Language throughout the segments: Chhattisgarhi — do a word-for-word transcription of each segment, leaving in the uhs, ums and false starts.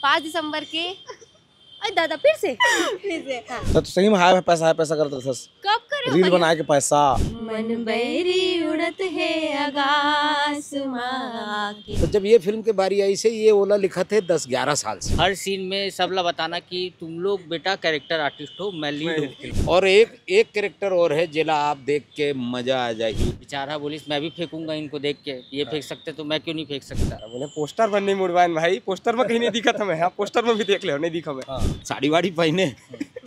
पाँच दिसंबर के। अरे दादा, फिर से। फिर से। त तो सही में हाय पैसा, हाय पैसा करत रहिथस। कब करे हो रील भैया? बनाए के पैसा। मन बैरी उड़त हे आकाश मा आके। तो जब ये फिल्म के बारी आई से, ये ओला लिखत हे दस ग्यारह साल से। हर सीन में सबला बताना कि तुम लोग बेटा कैरेक्टर आर्टिस्ट हो, मैं लीड हूँ। और एक एक कैरेक्टर और है जेला आप देख के मजा आ जाही। बेचारा बोलिस, मैं भी फेंकूंगा इनको देख के, ये फेंक सकते तो मैं क्यों नहीं फेंक सकता? अब उन्हें पोस्टर पर नहीं मुड़वाएन भाई, पोस्टर में कहीं नहीं दिखत हमें। हाँ, पोस्टर में भी देख ले, नहीं दिखा मैं। साड़ी वाड़ी पहने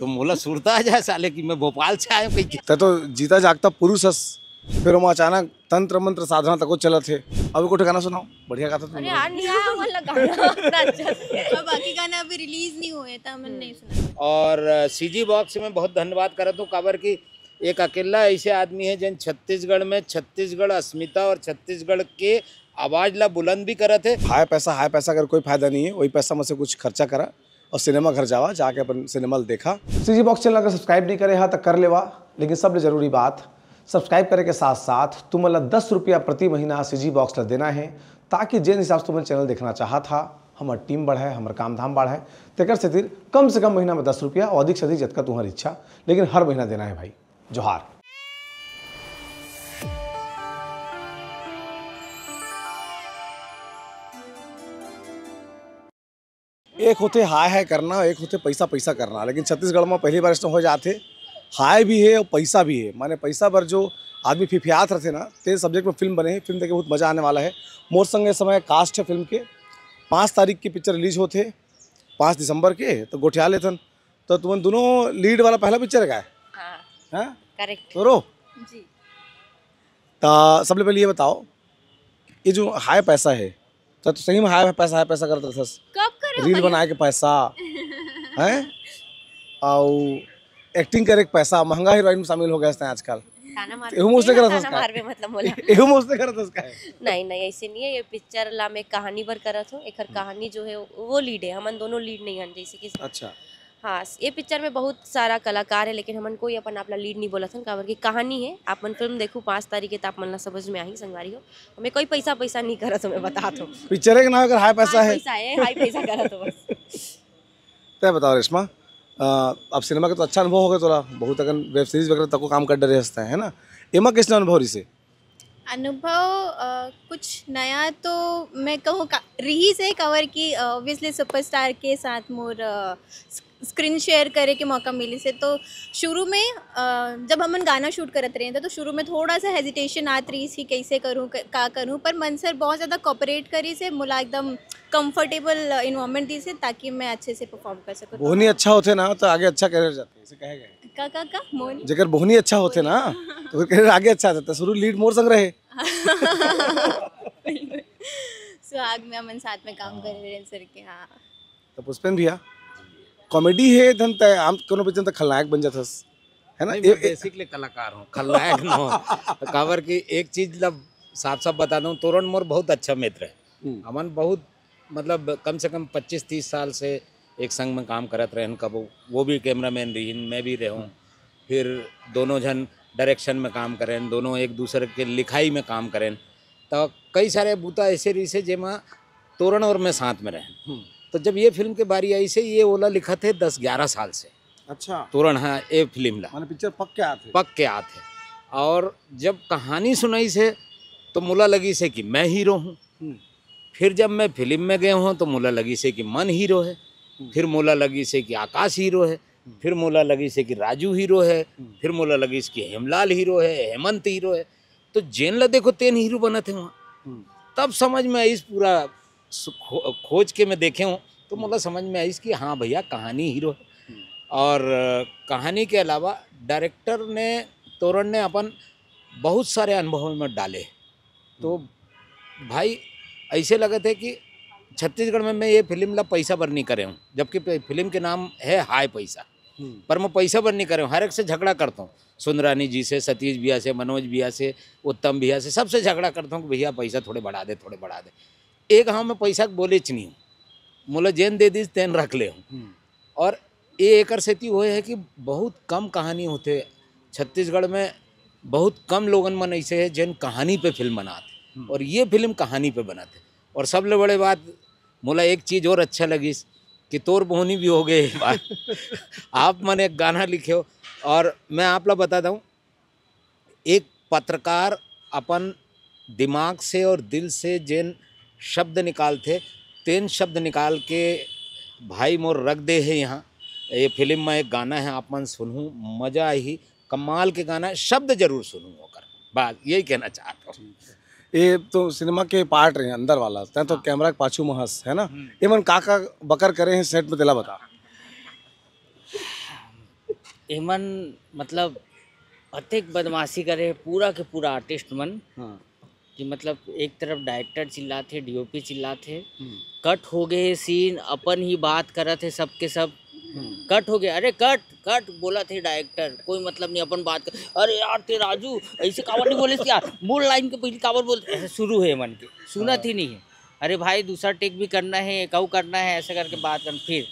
तो मोला सुरता आ जाए साले कि मैं भोपाल से आया हूँ कहीं के। त तो जीता जागता पुरुष हस, फिर ओमा अचानक तंत्र मंत्र साधना तको चलत हे। अब एको ठो गाना सुनाओ, बढ़िया गाता तुम अरे लोग। यार, नहीं आया मन लगा। अच्छा से। और बाकी गाना अभी रिलीज नहीं हुए, तो हमन नहीं सुना। और सीजी बॉक्स में बहुत धन्यवाद करत हूँ, काबर कि एक अकेला ऐसे आदमी है जिन छत्तीसगढ़ में छत्तीसगढ़ अस्मिता और छत्तीसगढ़ के आवाज ला बुलंद भी करत है। हाय पैसा, हाय पैसा कर कोई फायदा नहीं है, वही पैसा में से कुछ खर्चा करा और सिनेमा घर जावा, जाके अपन सिनेमा ल देखा। सीजी बॉक्स चैनल अगर सब्सक्राइब नहीं करे हा तो कर लेवा, लेकिन सबले जरूरी बात, सब्सक्राइब करे के साथ साथ तुमन ला दस रुपया प्रति महीना सीजी बॉक्स ला देना है, ताकि जेन हिसाब से तुमन चैनल देखना चाहत हा, हमर टीम बढ़े, हमर काम धाम बढ़े। तेकर सेतिर कम से कम महीना में दस रुपया और अधिक से अधिक जतका तुम्हारी इच्छा, लेकिन हर महीना देना है भाई। जोहार। एक होथे हाय हाय करना, एक होथे पैसा पैसा करना। लेकिन छत्तीसगढ़ में पहली बार इसमें हो जाथे, हाय भी है और पैसा भी है। माने पैसा बर जो आदमी फिफियात रहथे ना, ते सब्जेक्ट में फिल्म बने है, फिल्म देख के बहुत मजा आने वाला है। मोर संग इस समय कास्ट है फिल्म के, पाँच तारीख की पिक्चर रिलीज होथे, पाँच दिसंबर के, तो गोठिया लेथन। तो तुमन दोनों लीड वाला पहला पिक्चर है का? हाँ, हाँ? करेक्ट। तोरो? जी। तो सबले पहले ये बताओ, ये जो हाय पैसा है, तो, तो सही में हाय पैसा, हाय पैसा करत रहिथस। कब करे हो रील भैया? बनाए के पैसा है, और एक्टिंग करे के पैसा, महंगा हीरोइन में शामिल हो गए हैं आजकल। ताना मार एहू मोसे करत हस ताना का? मारबे मतलब मोला। एहू मोसे करत हस का है? नहीं नहीं, ऐसे नहीं है। ये पिक्चर ला मैं कहानी बर करत हूँ। एकर कहानी जो है वो लीड है, हमन दोनों लीड नहीं हन। जैसे कि अच्छा। हाँ, ये पिक्चर में बहुत सारा कलाकार है, लेकिन हमन कोई अपन आप ला लीड नहीं बोलत हन, काबर की कहानी है। आप मन फिल्म देखू पाँच तारीख के, तो आप मन ला समझ में आही संगवारी हो। हमें कोई पैसा पैसा नहीं करत हूँ, मैं बतात हूँ। पिक्चर के नाम अगर हाय पैसा हाई है, पैसा है, हाई पैसा करत हो बस। तय बताओ रेशमा, अ, अब सिनेमा के तो अच्छा अनुभव हो गया तोला, बहुत अकन वेब सीरीज वगैरह तको काम कर डरे हंसता है ना, एमा कैसे अनुभव रही से? अनुभव अ, कुछ नया तो मैं कहूँ का, रही से कवर की, ऑब्वियसली सुपरस्टार के साथ मोर स्क्रीन शेयर करे के मौका मिली से। तो शुरू में अ, जब हमन गाना शूट करत रहे थे, तो शुरू में थोड़ा सा हेजिटेशन आत रही कि कैसे करूँ, क- का करूँ, पर मन सर बहुत ज़्यादा कोऑपरेट करी से, मोला एकदम कंफर्टेबल इन्वायरमेंट दी से, ताकि मैं अच्छे से परफॉर्म कर सकूँ। बोहनी अच्छा होते ना तो आगे अच्छा करियर जाते, इसे कहे गए। का का का मोहनी जेकर बोहनी अच्छा होते ना तो फिर करियर आगे अच्छा जाता। शुरू लीड मोर संग रहे। सुहाग में हमन साथ में काम कर रहे हैं सर के। हाँ। तो पुष्पेन भैया, कॉमेडी है धन तय आम कोनो पिक्चर त खलनायक बन जाथस, है ना? नहीं, ए- मैं ए- बेसिकली कलाकार हूँ, खलनायक न हूँ। काबर की एक चीज लब साफ साफ बता दूँ, तोरण मोर बहुत अच्छा मित्र है। हम्म। हमन बहुत मतलब कम से कम पच्चीस तीस साल से एक संग में काम करत रहेन। कबो वो भी कैमरामैन रहीन, मैं भी रहूँ, फिर दोनों जन डायरेक्शन में काम करें, दोनों एक दूसरे के लिखाई में काम करें। तो कई सारे बूता ऐसे रही से जेमा तोरण और मैं साथ में रहें। तो जब ये फिल्म के बारी आई से, ये ओला लिखत हे दस ग्यारह साल से। अच्छा, तोरण, हाँ, ये फिल्म ला माने पिक्चर पक के आते। पक के आत है। और जब कहानी सुनाई से तो मोला लगी से कि मैं हीरो हूँ। हम्म। फिर जब मैं फिल्म में गए हूँ तो मोला लगी से कि मन हीरो है, फिर मोला लगी से कि आकाश हीरो है, फिर मोला लगी से कि राजू हीरो है, फिर मोला लगी से कि हेमलाल हीरो है, हेमंत हीरो है। तो जेन ला देखो तेन हीरो बनत है वहाँ। हम्म। तब समझ में आइस पूरा सु- खो, खोज के मैं देखे हूँ तो मोला समझ में आइस कि हाँ भैया, कहानी हीरो है। और अ, कहानी के अलावा डायरेक्टर ने, तोरण ने अपन बहुत सारे अनुभव में डाले। तो भाई, ऐसे लगत है कि छत्तीसगढ़ में मैं ये फिल्म ला पैसा बर नहीं करे हूँ, जबकि पे- फिल्म के नाम है हाय पैसा। पर मैं पैसा बर नहीं करे हूँ, हर एक से झगड़ा करता हूँ, सुंदरानी जी से, सतीश भैया से, मनोज भैया से, उत्तम भैया से, सबसे झगड़ा करता हूँ कि भैया पैसा थोड़े बढ़ा दे, थोड़े बढ़ा दे। एक हाँ मैं पैसा के बोलेच नहीं हूँ, मोला जेन दे दिस तेन रख ले हूँ। और ये एकर सेती होए है कि बहुत कम कहानी होते छत्तीसगढ़ में, बहुत कम लोगन मन ऐसे है जेन कहानी पे फिल्म बनात है। और ये फिल्म कहानी पे बनत है। और सबले बड़े बात, मोला एक चीज और अच्छा लगिस कि तोर बोहनी भी हो गए एक बार। आप मन एक गाना लिखे हो, और मैं आप ला बता दूं, एक पत्रकार अपन दिमाग से और दिल से जेन शब्द निकालथे, तेन शब्द निकाल के भाई मोर रख दे हे यहाँ। ये फिल्म में एक गाना है, आप मन सुनहू, मजा आही, कमाल के गाना है, शब्द जरूर सुनहू ओकर। बस यही कहना चाहता हूँ। ये तो सिनेमा के पार्ट रहे अंदर वाला, तैं तो हाँ। कैमरा के पाछू में हस, है ना? हम्म। ये मन का का बकर करे हैं सेट में, तेला बता। एमन मतलब अतेक बदमाशी करे हे पूरा के पूरा आर्टिस्ट मन हाँ। कि मतलब एक तरफ डायरेक्टर चिल्लात हे, डीओपी चिल्लात हे, हम्म। कट हो गए सीन, अपन ही बात करत हे सबके सब। हम्म। कट हो गया, अरे कट कट बोलत हे डायरेक्टर, कोई मतलब नहीं अपन बात कर। अरे यार ते राजू ऐसे काबर नहीं बोले यार, मोर लाइन के पहले काबर बोल, ऐसे शुरू है मन के, सुनत ही नहीं है। अरे भाई दूसरा टेक भी करना है, एक अउ करना है, ऐसे करके बात कर। फिर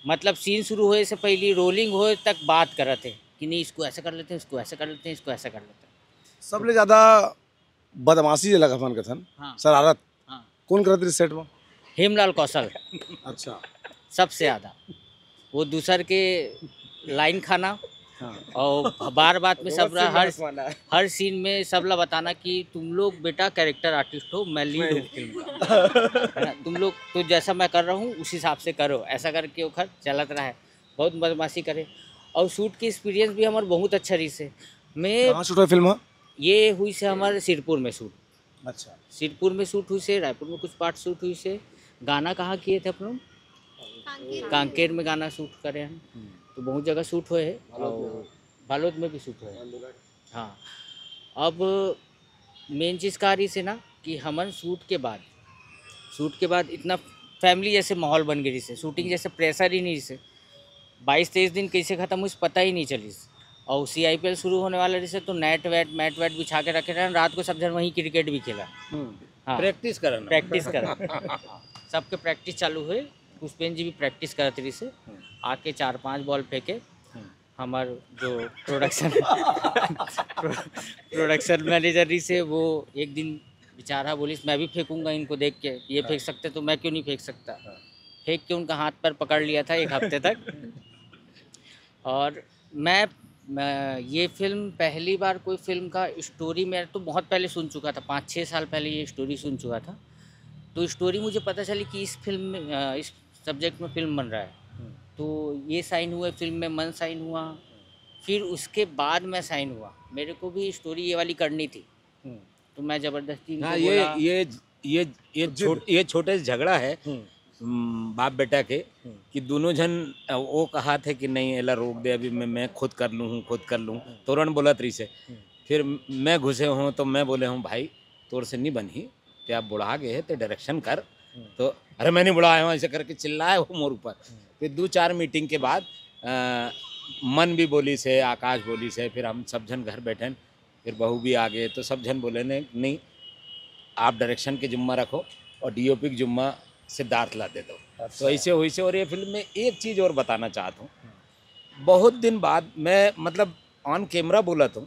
मतलब सीन शुरू होए से पहले रोलिंग होए तक बात करत हे कि नहीं इसको ऐसा कर लेते हैं, इसको ऐसा कर लेते हैं, इसको ऐसा कर लेते हैं। सबले ज्यादा बदमाशी जे लगत मन कथन, हाँ। शरारत, हाँ। कौन करत रही सेट में? हेमलाल कौशल अच्छा। सबसे ज्यादा, वो दूसर के लाइन खाना हाँ। और बार बात में सब हर हर सीन में सबला बताना कि तुम लोग बेटा कैरेक्टर आर्टिस्ट हो, मैं लीड हूँ फिल्म का, है ना? तुम लोग तो जैसा मैं कर रहा हूँ उस हिसाब से करो, ऐसा करके ओखर चलत रहा है। बहुत बदमाशी करे और शूट की एक्सपीरियंस भी हमार बहुत अच्छा रही से। मैं कहाँ शूट हुआ फिल्म? ये हुई से हमारे सिरपुर में शूट। अच्छा। सिरपुर में शूट हुई से, रायपुर में कुछ पार्ट शूट हुई से। गाना कहाँ किए थे आप लोग? कांकेर में गाना शूट करे हैं। तो बहुत जगह शूट हुए हैं और बालोद में भी शूट हुए हैं। हाँ, अब मेन चीज़ का रही से ना कि हमन शूट के बाद शूट के बाद इतना फैमिली जैसे माहौल बन गई से, शूटिंग जैसे प्रेशर ही नहीं से। बाईस तेईस दिन कैसे खत्म हुई पता ही नहीं चलिस। और सी आई पी एल शुरू होने वाला रही से तो नेट वेट मैट वेट बिछा के रखे रहे, रात को सब जन वहीं क्रिकेट भी खेला। हाँ, प्रैक्टिस करना। प्रैक्टिस करा। सबके प्रैक्टिस चालू हुए, पुष्पेन जी भी प्रैक्टिस करत रही से। आके चार पांच बॉल फेंके। हमार जो प्रोडक्शन प्रोडक्शन मैनेजर रही से, वो एक दिन बेचारा बोलिस मैं भी फेंकूंगा इनको देख के, ये फेंक सकते तो मैं क्यों नहीं फेंक सकता। फेंक के उनका हाथ पैर पकड़ लिया था एक हफ्ते तक। और मैं, मैं ये फिल्म पहली बार कोई फिल्म का स्टोरी, मैं तो बहुत पहले सुन चुका था, पाँच छः साल पहले ये स्टोरी सुन चुका था। तो स्टोरी मुझे पता चली कि इस फिल्म में, अ, इस सब्जेक्ट में फिल्म बन रहा है। तो ये साइन हुए, फिल्म में मन साइन हुआ। फिर उसके बाद मैं साइन हुआ, मेरे को भी स्टोरी ये वाली करनी थी। तो मैं ज़बरदस्ती इनको हाँ, ये बोला। ये ये ये छोट ये छोटे से झगड़ा है। हम्म, बाप बेटा के, कि दोनों जन, अ, वो कहा थे कि नहीं, एला रोक दे, अभी मैं मैं खुद कर लूँ हूँ, खुद कर लूँ। तोरण बोलत रही से। फिर मैं घुसे हूँ तो मैं बोले हूँ, भाई तोर से नहीं बनही, ते आप बुढ़ा गए है तो डायरेक्शन कर। तो अरे मैं नहीं बुढ़ाया हूँ, ऐसे करके चिल्लाए वो मोर ऊपर। फिर दो चार मीटिंग के बाद, अ, मन भी बोली से, आकाश बोली से, फिर हम सब जन घर बैठे, फिर बहू भी आ गए, तो सब जन बोले ने, नहीं, आप डायरेक्शन के जिम्मा रखो और डीओपी के जिम्मा सिद्धार्थ ला दे दो। तो ऐसे हुई से। और ये फिल्म में एक चीज़ और बताना चाहता हूँ, बहुत दिन बाद मैं मतलब ऑन कैमरा बोला तो,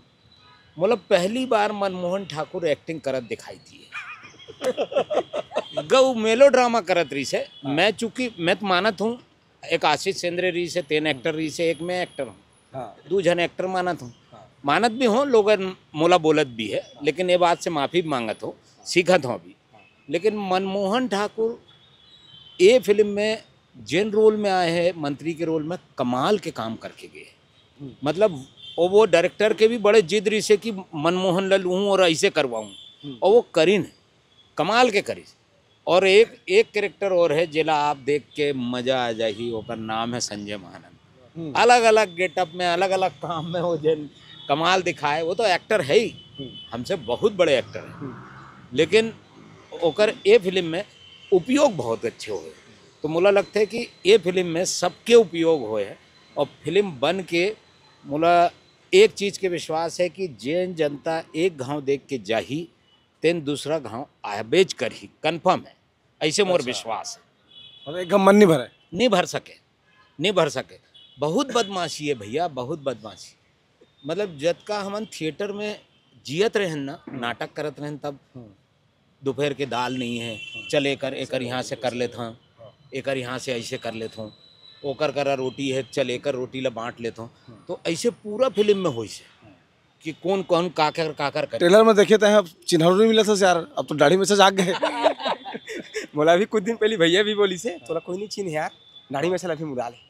मतलब पहली बार मनमोहन ठाकुर एक्टिंग करत दिखाई दिए। गौ मेलोड्रामा करत रही से। मैं चूंकि मैं तो मानत हूँ, एक आशीष चंद्र रही से, तेन एक्टर रही से, एक मैं एक्टर हूँ। हाँ। दू झन एक्टर मानत हूँ। मानत भी हूँ, लोगन मोला बोलत भी है, लेकिन ये बात से माफी भी मांगत हूँ, सीखत हूँ अभी। लेकिन मनमोहन ठाकुर ये फिल्म में जेन रोल में आए हैं, मंत्री के रोल में, कमाल के काम करके गए। मतलब वो वो डायरेक्टर के भी बड़े जिद रही से कि मनमोहन ला लूँ और ऐसे करवाऊँ, और वो करिन, कमाल के करिस। और एक एक कैरेक्टर और है जेला आप देख के मजा आ जाही, ओकर नाम है संजय महानंद। अलग अलग गेटअप में, अलग अलग काम में वो जेन कमाल दिखाए, वो तो एक्टर है ही, हमसे बहुत बड़े एक्टर हैं। लेकिन ओकर ये फिल्म में उपयोग बहुत अच्छे हुए। तो मोला लगता है कि ये फिल्म में सबके उपयोग हुए हैं और फिल्म बन के मोला एक चीज़ के विश्वास है कि जेन जनता एक घाव देख के जाही, तेन दूसरा घाव आबेज करही, कन्फर्म है, ऐसे मोर विश्वास है। मतलब एकदम मन नहीं भरे। नहीं भर सके, नहीं भर सके। बहुत बदमाशी है भैया, बहुत बदमाशी। मतलब जतका हमन थिएटर में जियत रहन ना, नाटक करत रहन, तब दोपहर के दाल नहीं है, चल एकर एकर यहाँ से कर लेत हाँ, एकर यहाँ से ऐसे कर लेत हूँ, ओकर करा रोटी है, चल एकर रोटी ला बांट लेत हूँ। तो ऐसे पूरा फिल्म में होइस हे कि कौन कौन काकर काकर करे। ट्रेलर में देखे तो अब चिन्हरो नहीं मिला था यार, अब तो दाढ़ी में से जाग गए। मोला अभी कुछ दिन पहले भैया भी बोलिस हे, तोला कोई नहीं चिन्ह यार, दाढ़ी में से अभी मुड़ा ले।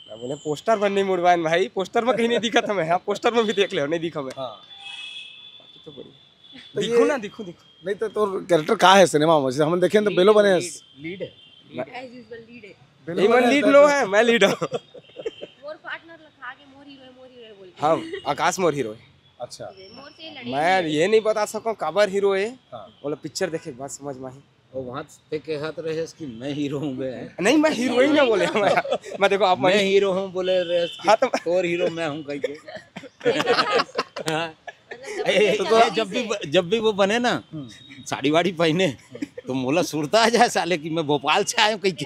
मैं बोले, पोस्टर पर नहीं मुड़वाएन भाई, पोस्टर में कहीं नहीं दिखत हमें। हाँ, पोस्टर में भी देख ले, नहीं दिखा मैं। बाकी तो बढ़िया। दिखो ना, दिखो, दिखो। नहीं तो तोर कैरेक्टर का है सिनेमा में? जैसे हम देखे तो बेलो बने हैं। लीड है। एज यूजुअल लीड है। बेलो ये बने मन हैं लीड तो- नो है, मैं लीड हूँ। मोर पार्टनर लखा के मोर हीरो है, मोर हीरो है बोल के। हाँ, आकाश मोर हीरो है। अच्छा। मोर से लड़े मैं ये नहीं बता सकूँ काबर हीरो है। हाँ। बोला पिक्चर देखे के बाद समझ में आही। और वहाँ पे कहत रहे कि मैं हीरो हूँ बे। नहीं, मैं हीरोइन ना बोले। मैं, मैं देखो आप मैं मैं हीरो हूँ बोले रहे कि हाँ, तो तोर हीरो मैं हूँ कह के। हाँ। ए, ए, जब भी जब भी वो बने ना साड़ी वाड़ी पहने तो मोला सुरता आ जाए साले कि मैं भोपाल से आया हूँ कह के।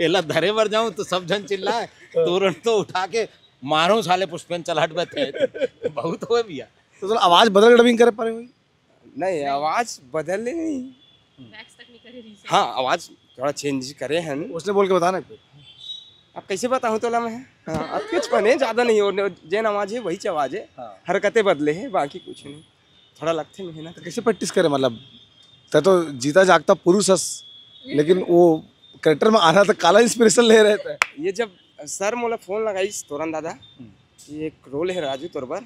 एला धरे बर जाऊँ तो सब झन चिल्लाए, तुरंत तो उठा के मारो साले पुष्पेन चल हट बैठे। बहुत हुए भैया। तो चलो आवाज बदल डबिंग करे पड़े हुई। नहीं, आवाज बदले नहीं। वैक्स तक नहीं करे रीसेट। हाँ, आवाज थोड़ा चेंज करे हैं। उसने बोल के बताना। अब कैसे बताऊँ तोला मैं? हाँ, अब कुछ बने ज्यादा नहीं हो, जेन आवाज है वही आवाज है। हाँ। हरकतें बदले हैं, बाकी कुछ नहीं। थोड़ा लगते मेहनत। तो कैसे प्रैक्टिस करे, मतलब तय तो जीता जागता पुरुष हस, लेकिन वो कैरेक्टर में आना तो काला इंस्पिरेशन ले रहे थे। ये जब सर मोला फोन लगाइस तोरन दादा, ये एक रोल है राजू तोर बर,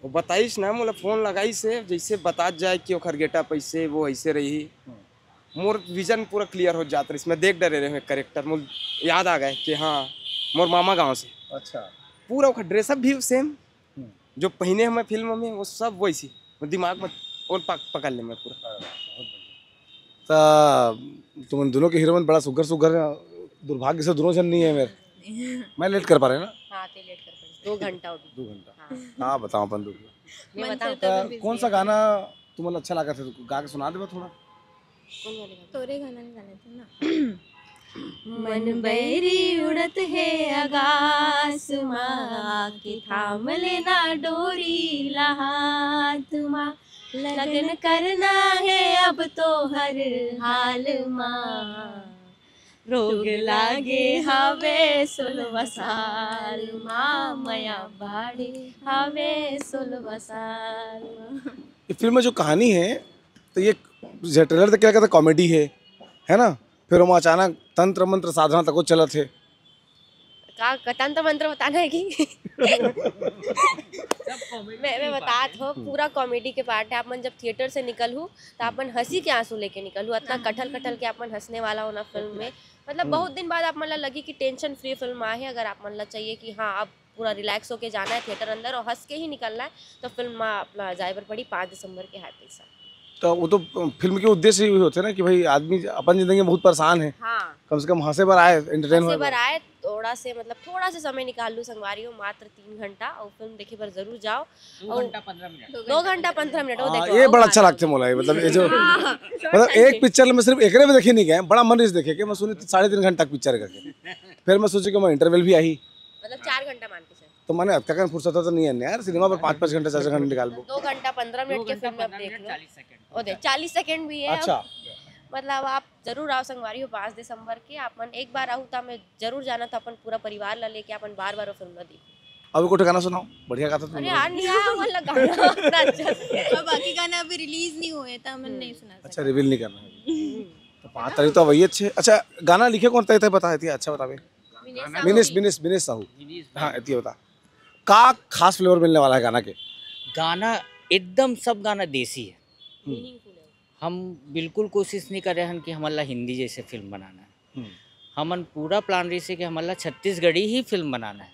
वो बताइस ना, मोला फोन लगाइस हे, जैसे बतात जाए कि ओखर गेटअप ऐसे, वो ऐसे रही। मोर विजन पूरा क्लियर हो जात रहिस, मैं देख डरे रहे कैरेक्टर, मोर याद आ गए कि हाँ, मोर मामा गांव से। अच्छा। पूरा ओखर ड्रेसअप भी सेम, जो पहने हमें फिल्म में, वो सब वैसी, वो दिमाग में और पक, पकड़ ले मैं पूरा। तो तुम दोनों के हीरो में बड़ा सुग्घर सुग्घर, दुर्भाग्य से दोनों जन नहीं है मेरे। मैं लेट कर पा रहे ना। हाँ, ते लेट कर पड़े। दो घंटा हो गया। दो घंटा। हाँ। हाँ, बताओ अपन दोनों। मैं बताऊँ? तो कौन सा गाना तुम्हें अच्छा लगा था, गा के सुना दे थोड़ा। कौन वाले गाने? तोरे गाना नहीं गाने थे ना। मन बैरी उड़त हे आकाश मा, कि थाम लेना डोरी ला हाथ मा। लगन करना हे अब तो हर हाल मा। रोग लागे हावे सोलवा साल मा, मया बाढ़े हावे सोलवा साल मा। ये फिल्म में जो कहानी है, तो ये ट्रेलर तो क्या कहता, कॉमेडी है, है ना? फिर हम अचानक तंत्र मंत्र साधना तक चलत है। का का तंत्र मंत्र बताना है कि मैं मैं बतात हो, पूरा कॉमेडी के पार्ट है। आप मन जब थिएटर से निकल हूँ तो आप मन हंसी के आंसू लेके निकल हूँ। इतना कठल कठल के आप मन हंसने वाला हो ना फिल्म में। मतलब बहुत दिन बाद आप मन ला लगी कि टेंशन फ्री फिल्म आ है। अगर आप मन ला चाहिए कि हाँ, अब पूरा रिलैक्स होके जाना है थिएटर अंदर और हंस के ही निकलना है, तो फिल्म में अपना जाए बर पड़ी पाँच दिसंबर के हार्दिक साथ। तो वो तो फिल्म के उद्देश्य ही होते हैं ना कि भाई आदमी अपन जिंदगी में बहुत परेशान है, हाँ, कम से कम हंसे पर आए, एंटरटेन हंसे हो। बर आए, थोड़ा से मतलब थोड़ा से समय निकाल लू संगवारी हो, मात्र तीन घंटा, और फिल्म देखे बर जरूर जाओ। दो घंटा पंद्रह मिनट। दो घंटा पंद्रह मिनट वो हाँ, देखो, ये वो बड़ा गाना। अच्छा लगता है मोला, मतलब ये जो मतलब एक पिक्चर में सिर्फ एकरे में देखे नहीं गए, बड़ा मन से देखे कि मैं सुने साढ़े तीन घंटा तक पिक्चर करके, फिर मैं सोचे कि मैं इंटरवल भी आई, मतलब चार घंटा मान के चल। तो मैंने अतका कन फुर्सत तो नहीं है यार, सिनेमा पर पाँच पाँच घंटा, चार चार घंटा निकाल दो घंटा पंद्रह मिनट के फिल्म में आप देख लो। चालीस सेकंड। ओ दे, चालीस सेकंड भी है। अच्छा। मतलब आप जरूर आओ संगवारी हो, पाँच दिसंबर के आप मन एक बार आहू त मैं जरूर जाना, तो अपन पूरा परिवार ला लेके अपन बार बार वो फिल्म ला देखो। अभी कोई गाना सुनाओ, बढ़िया गाता तुम अरे लोग। यार, नहीं आया मतलब गाना इतना अच्छा से। और बाकी गाने अभी रिलीज नहीं हुए, तो हम नहीं सुना अच्छा, रिवील नहीं करना है। तो पाँच तारीख तो वही अच्छे। अच्छा, गाना लिखे कौन तय तय बता, इतिया अच्छा बतावे। मिनेश, मिनेश, मिनेश साहू। हाँ, इतिया बता, का खास फ्लेवर मिलने वाला है गाना के? गाना एकदम सब गाना देसी है। हम बिल्कुल कोशिश नहीं कर रहे हैं कि हमन ला हिंदी जैसे फिल्म बनाना है। हमन पूरा प्लान रही से कि हमन ला छत्तीसगढ़ी ही फिल्म बनाना है।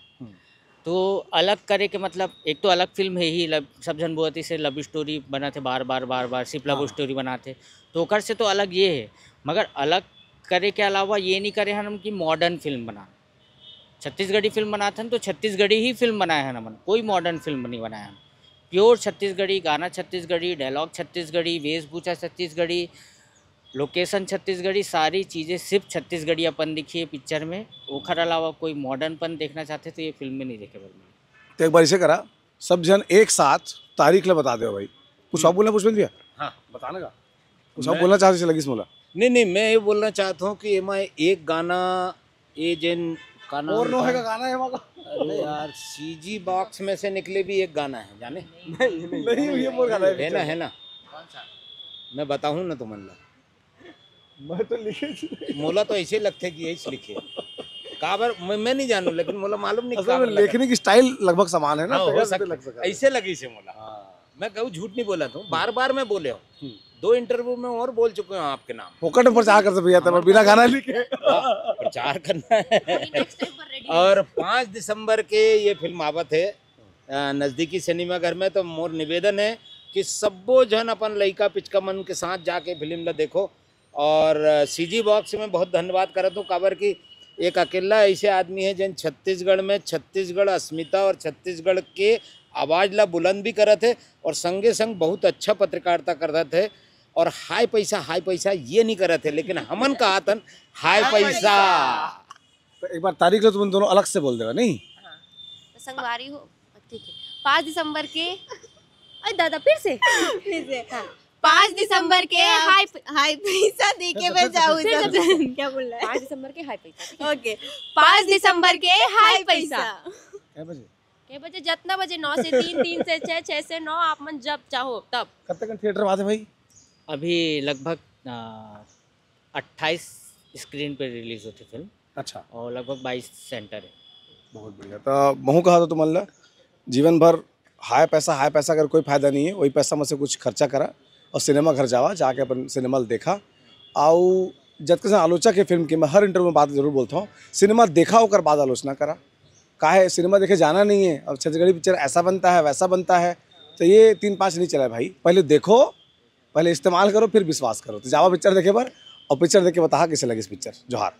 तो अलग करे के मतलब, एक तो अलग फिल्म है ही, लब-, सब झन बोलती से लव स्टोरी बनाते बार बार बार बार, सिर्फ लव स्टोरी बनाते, तो ओकर से तो अलग ये है। मगर अलग करे के अलावा ये नहीं करे हन हम कि मॉडर्न फिल्म बना, छत्तीसगढ़ी फिल्म बनाथन तो छत्तीसगढ़ी ही फिल्म बनाए हन हमन, कोई मॉडर्न फिल्म नहीं बनाए हन। प्योर छत्तीसगढ़ी, गाना छत्तीसगढ़ी, डायलॉग छत्तीसगढ़ी, वेशभूषा छत्तीसगढ़ी, लोकेशन छत्तीसगढ़ी, सारी चीज़ें सिर्फ छत्तीसगढ़ी अपन दिखी है पिक्चर में। ओखर अलावा कोई मॉडर्नपन देखना चाहते तो ये फिल्म में नहीं देखे बर मिले। तो एक बार इसे करा, सब जन एक साथ तारीख ले बता दो भाई। कुछ और बोलना पुष्पेंद्र भैया? हाँ, बताने का। कुछ आप बोलना चाहत हो, कइसे लगिस मोला? नहीं, नहीं, मैं ये बोलना चाहता हूँ कि एमा एक गाना, ये जेन का नाम और नो था? है का गाना है वहाँ का? अरे यार, सीजी बॉक्स में से निकले भी एक गाना है, जाने? नहीं, ये मोर गाना है, है ना, picture। है ना? मैं बताऊँ ना तुमन ला। मैं तो लिखे ही नहीं। मोला तो ऐसे लगथे कि यही लिखे। काबर मैं, मैं नहीं जानू, लेकिन मोला मालूम नहीं असल में काबर लगा। लेखनी की style लगभग समान है ना, हाँ, तो हो ऐसे सकता लग है। सकता है। ऐसे लगी से मोला। हाँ। मैं कहूँ झूठ नहीं बोला था, बार बार मैं बोले हूँ। हम्म। दो interview में और बोल चुके हूँ आपके नाम। फोकट में प्रचार कर सकते भैया, तब बिना गाना लिखे। हाँ, प्रचार करना है। Next time पर ready। और पाँच दिसंबर के ये फिल्म आवत है, अ, नजदीकी सिनेमाघर में, तो मोर निवेदन है कि सब्बो झन अपन लइका पिचका मन के साथ जाके फिल्म ला देखो। और सीजी बॉक्स में बहुत धन्यवाद करत हूँ, काबर कि एक अकेला ऐसे आदमी है, जेन छत्तीसगढ़ में छत्तीसगढ़ अस्मिता और छत्तीसगढ़ के आवाज ला बुलंद भी करत है और संगे संग बहुत अच्छा पत्रकारिता करत है। और हाय पैसा, हाय पैसा ये नहीं करत है, लेकिन हमन का आतन हाय हाय पैसा। पैसा। तो एक बार तारीख लो, तुम दोनों अलग से बोल देगा, नहीं? हाँ। तो संगवारी हो, ठीक है। पाँच दिसंबर के, अरे दादा, फिर से। फिर से। हाँ। पाँच दिसंबर के हाय प- हाय पैसा देखे बर जाऊ फिर से, सब। फिर से। क्या बोल रहा है? पाँच दिसंबर के हाय पैसा, ठीक है? ओके। पाँच दिसंबर के हाय पैसा। कै बजे? कै बजे? जितना बजे, नौ से तीन, तीन से छः, छः से नौ, आप मन जब चाहो तब। कब तक थिएटर में आते भाई? अभी लगभग, आ, अट्ठाईस स्क्रीन पे रिलीज होती फिल्म। अच्छा। और लगभग बाईस सेंटर है। बहुत बढ़िया। तो महू कहा तो तुमन ला, जीवन भर हाय पैसा, हाय पैसा कर कोई फायदा नहीं है। वही पैसा में से कुछ खर्चा करा और सिनेमा घर जावा, जाके अपन सिनेमा देखा। आउ जतके से आलोचक है फिल्म के, मैं हर इंटरव्यू में बात जरूर बोलता हूँ, सिनेमा देखा, ओकर बाद आलोचना करा। काहे सिनेमा देखे जाना नहीं है, अब छत्तीसगढ़ी पिक्चर ऐसा बनता है, वैसा बनता है, तो ये तीन पाँच नहीं चला है भाई। पहले देखो, पहले इस्तेमाल करो, फिर विश्वास करो। तो जावा पिक्चर देखे बर, और पिक्चर देख के बताहा कइसे लगिस पिक्चर। जोहार।